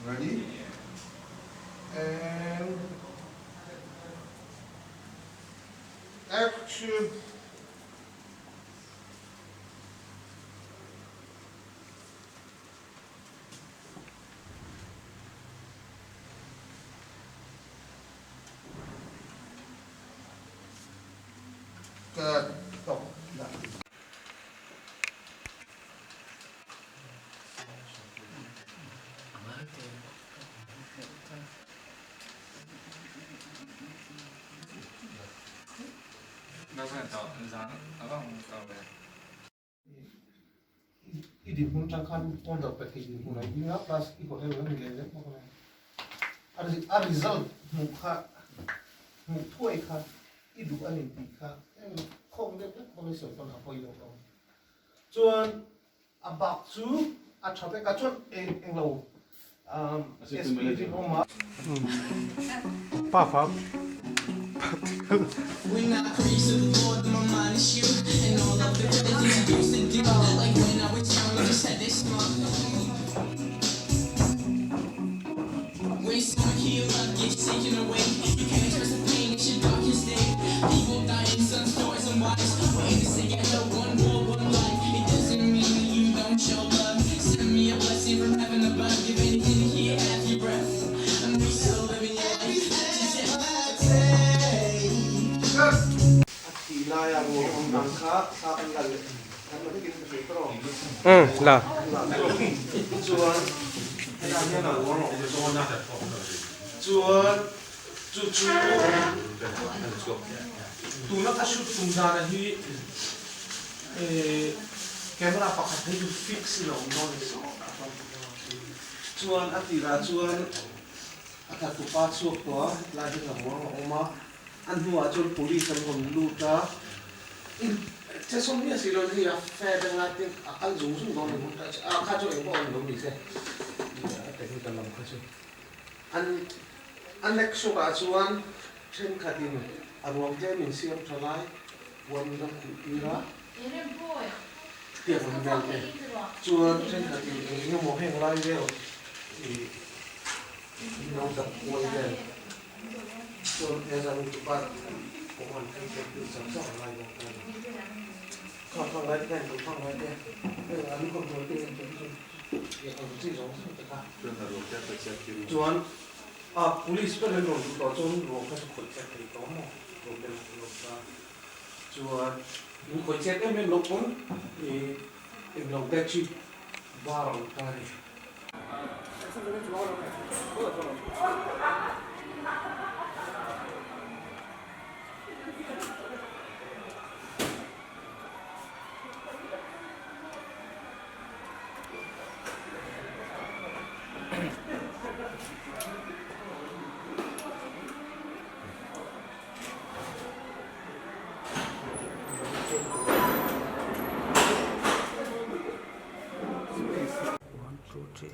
Ready? And action. Cut. Stop. I dinhmun tang khan order pe thei dinhmun a ding a plus i hotel a ni leh vek bawk a ni. A result hmuh kha hmuh thuai kha i duh a ni tih kha eng khawng deuh vek pawn i sawi pawn a pawi lo ang. Chuan a bak chu a tha vek a chuan eng eng lo SP rinawm a. Pa fa A thih laia ruang awm dang kha thla kan la leh kan la vekin ka hria tawh. Umm la. La tawh. Chuan helai hian a ruang a awm dawn a. Chuan chu chu tuna ka shoot tum dana hi camera pakhat phei chu fix in a awm dawn a ni. Chuan a tirah chuan a thattupa chhuak tawh a, hetlai hian a ruang a awm a. A hnuah chuan police an rawn lut a, in che sawm miah si lo hei a fair te ngai te a kal zung zung dawn a ni a kha chu engpawh a ni lo ni se a technical lam kha chu an a next shot ah chuan thenkhat in a ruang tlem in siam tha lai puan in a khuh tir a tiang ang vel te chuan thenkhat in eng emaw heng lai vel ih in lo dap kual vel. Chuan he zan tupa pawh an phei thei tih chak chak a ngai bawk a ni. Kha kha ngai te khan kha ngai te heng an control te en chu ang chi zawng zawng te kha. Chuan a police ber an rawn duh tawh chuan ruang kha chu khawih chet thei tawh maw ruang te an rawn ta. Chuan in khawih chet em em loh pawn i englo bedsheet var ang ta a ni. One, two, three.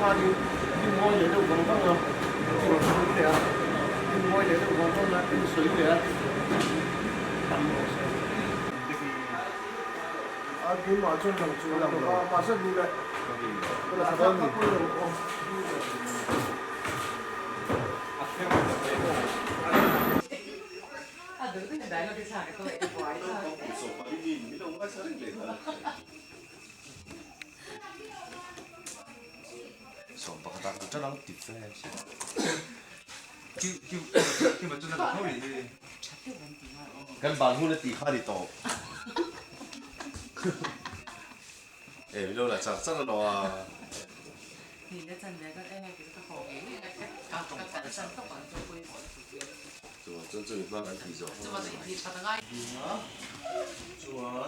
khanin i ngawi leh deuh vang vang a, i rawn sawi leh a, i ngawi leh deuh vang vang a, i sawi leh a, tam rawh se. A keimah chuan lang chu a lang lo a, mahse duh leh a thlak kha pawi lo aw. Kan ban hun a tih kha a ni tawp. E min lo la char char a lo a. Chuan chuan chumi hma kan tih zawh Chuan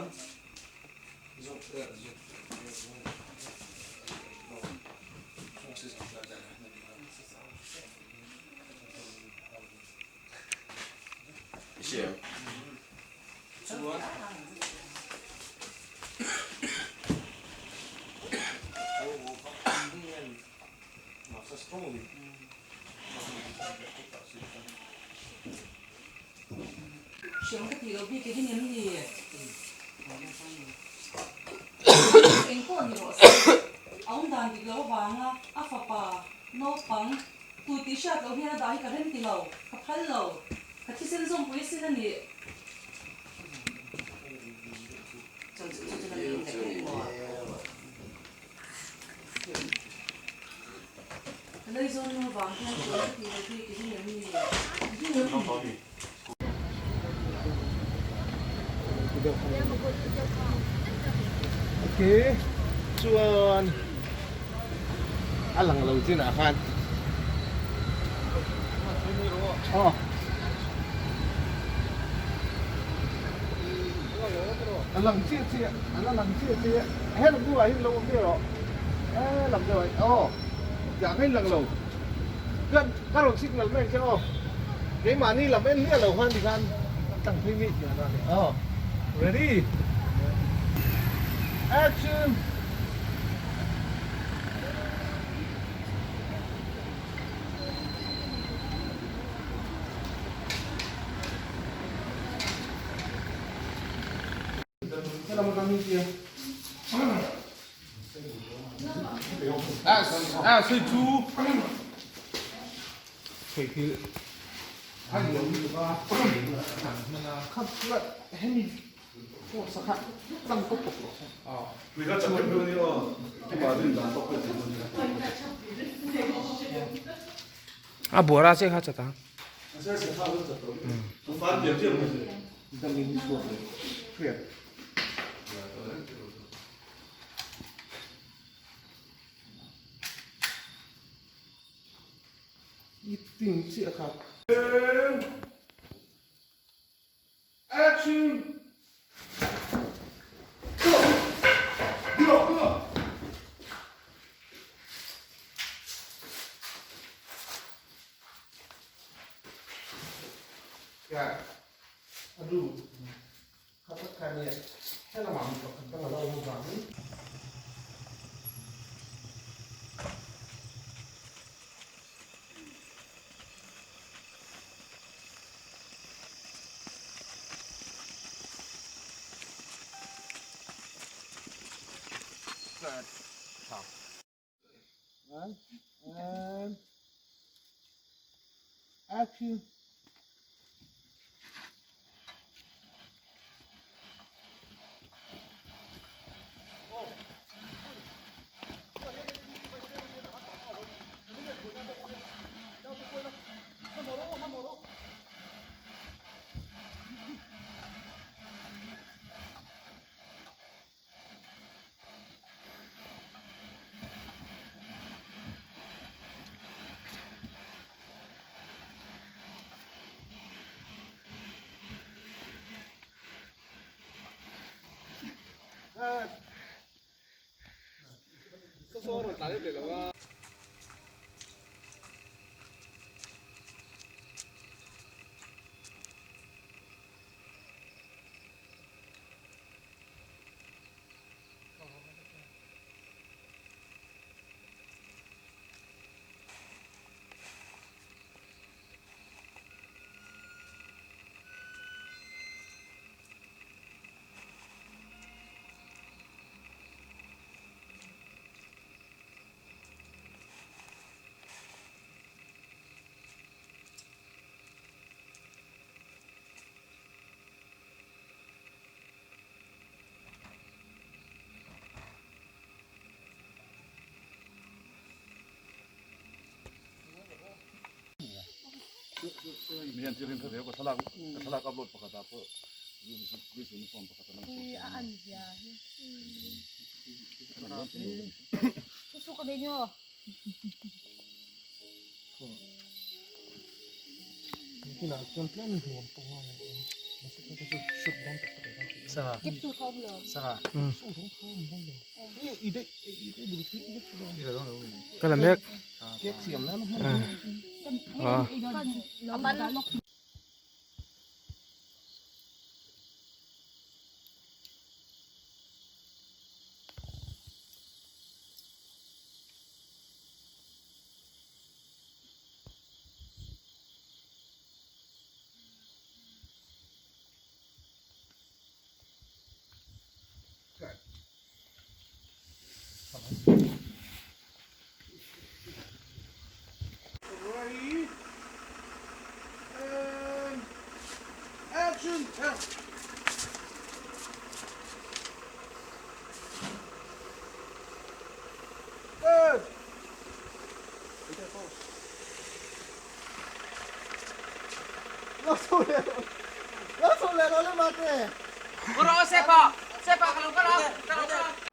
Hriam ka tih loh bik i ring em ni? Eng pawh ni rawh se, a awm dan dik lo avanga a fapa naupang tu tih hriat loh hian a dah hi ka rem ti lo, ka phal lo, ka thisen zawmpui asin a nih. Ka lei zawn nu avang hian hriam ka tih loh bik i ring em ni? Ok chuan a lang lo chinah khan aw a lang chiah chiah a la lang chiah chiah helam bulah hian lo awm ve rawh e lam deuh ah aw tiah kha in lang lo. Ka rawn signal mai ang che aw. Keimahni lam en hliah lo khan tikhan tang phei mi aw. Ready? Action! Helam atang hi tia. À, xây chú. Thei thil a lian lutuk a, khat chuan hemi pawh sakha tlang tawp tawp rawh se. A buara che kha chata. Dangin chhuak leh hriat. I tin chiah kha. Action! Yeah. Adu. And action. Ka la mek. Ready and action! Good! Ro sepa sepa ka lo ka lo ka lo.